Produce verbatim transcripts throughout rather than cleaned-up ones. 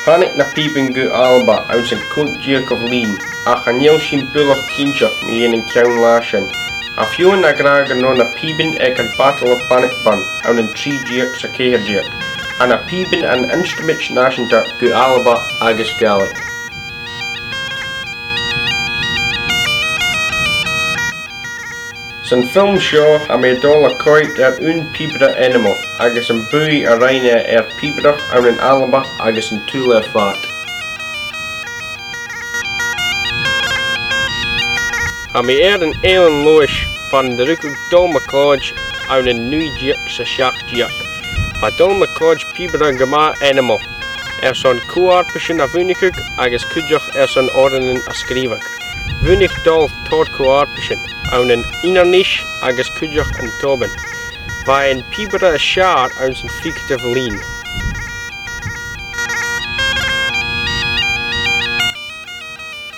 Bhàinig na pìoban gu Alba anns a' chòigeamh linn, ach chan eil sinn buileach cinnteach mu dheidhinn an ceann-là sin. Tha feadhainn ag ràdh gun robh na pìoban aig am Battle of Bannockburn ann an trì deug 's a ceithir deug. Tha na pìoban an instrument nàiseanta gu Alba agus Gàidhlig. San fhilm seo, tha mi a' dol a choimhead air aon pìobaire ainmeil agus am buaidh a rinn e air pìobaireachd ann an Alba agus an t-saoghal air fad. Tha mi air an Eilean Leòdhais, far an do rugadh Dòmhnall MacLeòid ann an naoi deug 's a seachd deug. Bha Dòmhnall MacLeòid pìobaire gu math ainmeil airson co-fharpaisean a bhuannachadh agus cuideachd airson òrain a sgrìobhadh. Bhuannaich Dòmhnall tòrr co-fharpaisean ann an Inbhir Nis agus cuideachd an t-Òban. Bha e am pìobaire as fheàrr anns an fhicheadamh linn.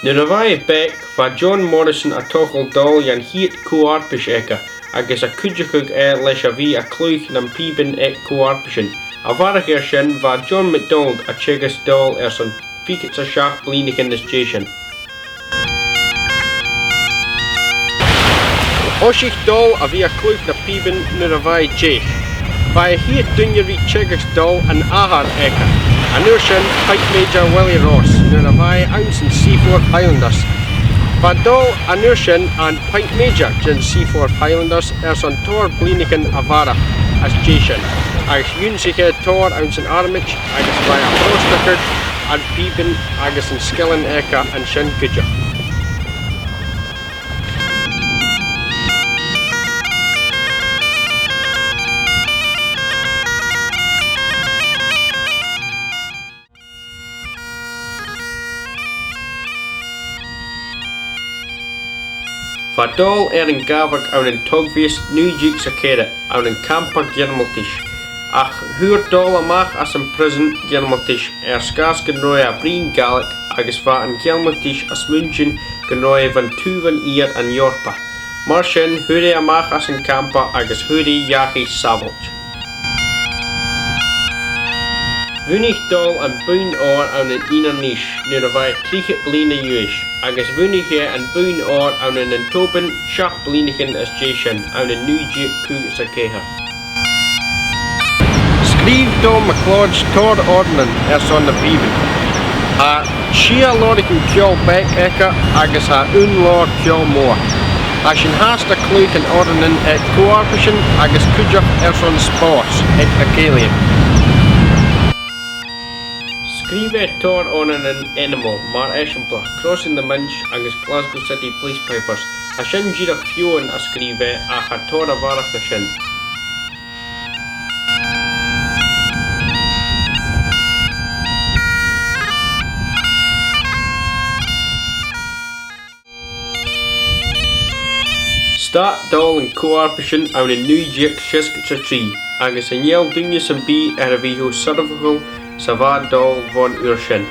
Nuair a bha e beag, bha John Morrison a' togail Dòmhnall dhan chiad cho-fharpais aige, agus a' cuideachadh e leis a bhith a' cluich nam pìoban aig co-fharpaisean. A bharrachd air sin, bha John MacDonald a' teagasg Dòmhnall airson fichead 's a seachd bliadhnaichean às dèidh sin. Thòisich Dòmhnall a bhith a' cluich na pìoban nuair a bha e deich. Bha e a' chiad duine ri teagasg Dòmhnall an athair aige, an uair sin Pint Major Willie Ross, nuair a bha e anns an Seaforth Highlanders. Bha Dòmhnall an uair sin ann am Pint Major den Seaforth Highlanders airson tòrr bhliadhnaichean a bharrachd às dèidh sin, agus dh'ionnsaich e tòrr anns an àramaid agus bha e a' fosgladh na pìoban agus an sgilean aige an sin cuideachd. Bha Dòmhnall air an gabhail ann an t-Ògmhios naoi deug 's a ceithir ann an campa Ghearmailtis, ach fhuair Dòmhnall a-mach às am prison Ghearmailtis air sgàth 's gun robh e a' bruidhinn Gàidhlig agus bha an Ghearmailtis a' smaoineachadh gun robh e bhon taobh an iar an Eòrpa. Mar sin, fhuair e a-mach às an campa agus fhuair e dhachaigh sàbhailte. Bhuannaich Dòmhnall am bonn òir ann an Inbhir Nis nuair a bha e trithead bliadhna a dh'aois, agus bhuannaich e am bonn òir ann an, an t-Òban seachd bliadhnaichean às dèidh sin, ann an naoi deug còig 's a ceithir. Sgrìobh Dòmhnall MacLeòid tòrr òrain airson na pìoban. Tha sia leabhraichean ceòl beag aige agus tha aon leabhar ceòl mòr. Tha sinn fhathast a' cluich an òrain aig co-fharpaisean agus cuideachd airson spòrs aig na cèilidhean. Sgrìobh e tòrr òrain ainmeil, mar eisimpleir Crossing the Minch agus Glasgow City Fleecipipers. Tha sin dìreach feadhainn a sgrìobh e, ach tha tòrr a bharrachd na sin. Stad Dòmhnall nan co-fharpaisean ann an naoi deug seasgad 's a trì, agus chan eil duine sam bith air a bhith cho soirbheachail 's a bha Dòmhnall bhon uair sin.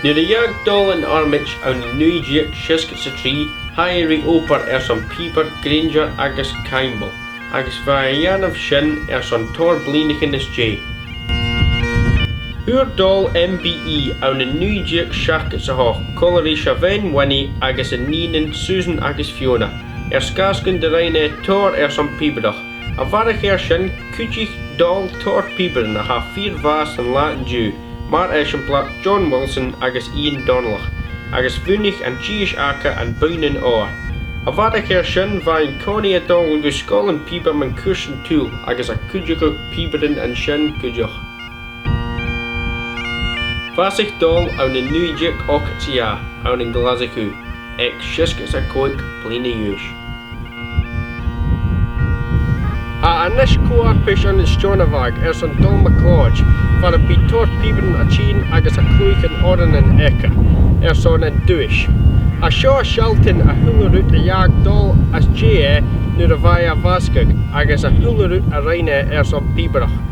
Nuair a dh'fhàg Dòmhnall an àramaid ann an naoi deug seasgad 's a trì, chaidh e ri obair airson Pepper, Grainger agus Campbell, agus bha e a' dèanamh sin airson tòrr bliadhnaichean às dèidh. Fhuair Dòmhnall M B E ann an naoi deug seachdad 's a h-ochd, còmhla ri Siobhan Winnie agus a nigheanan Susan agus Fiona, air sgàth 's gun do rinn e tòrr airson pìobaireachd. A bharrachd air sin, chuidich Dòmhnall tòrr pìobairean a tha fìor mhath san là an-diugh, mar eisimpleir John Wilson agus Iain Dòmhnallach, agus bhuannaich an dithis aca am bonn òir. A bharrachd air sin, bha an-còmhnaidh a' dol gu Sgoil nam Pìobair mun cuairt san t-saoghal agus a' cuideachadh pìobairean an sin cuideachd. Bhàsaich Dòmhnall ann an naoi deug ochdad 's a dhà ann an Glaschu, aig seasgad 's a còig bliadhna a dh'aois. Tha a-nis co-fharpais ann an Steòrnabhagh airson Dòmhnall MacLeòid, far am bi tòrr pìobairean a' tighinn agus a' cluich an òrain aige airson an duais. Tha seo a' sealltainn a h-uile rud a dh'fhàg Dòmhnall às dèidh nuair a bha e a' fàsgadh agus a h-uile rud a rinn e airson pìobaireachd.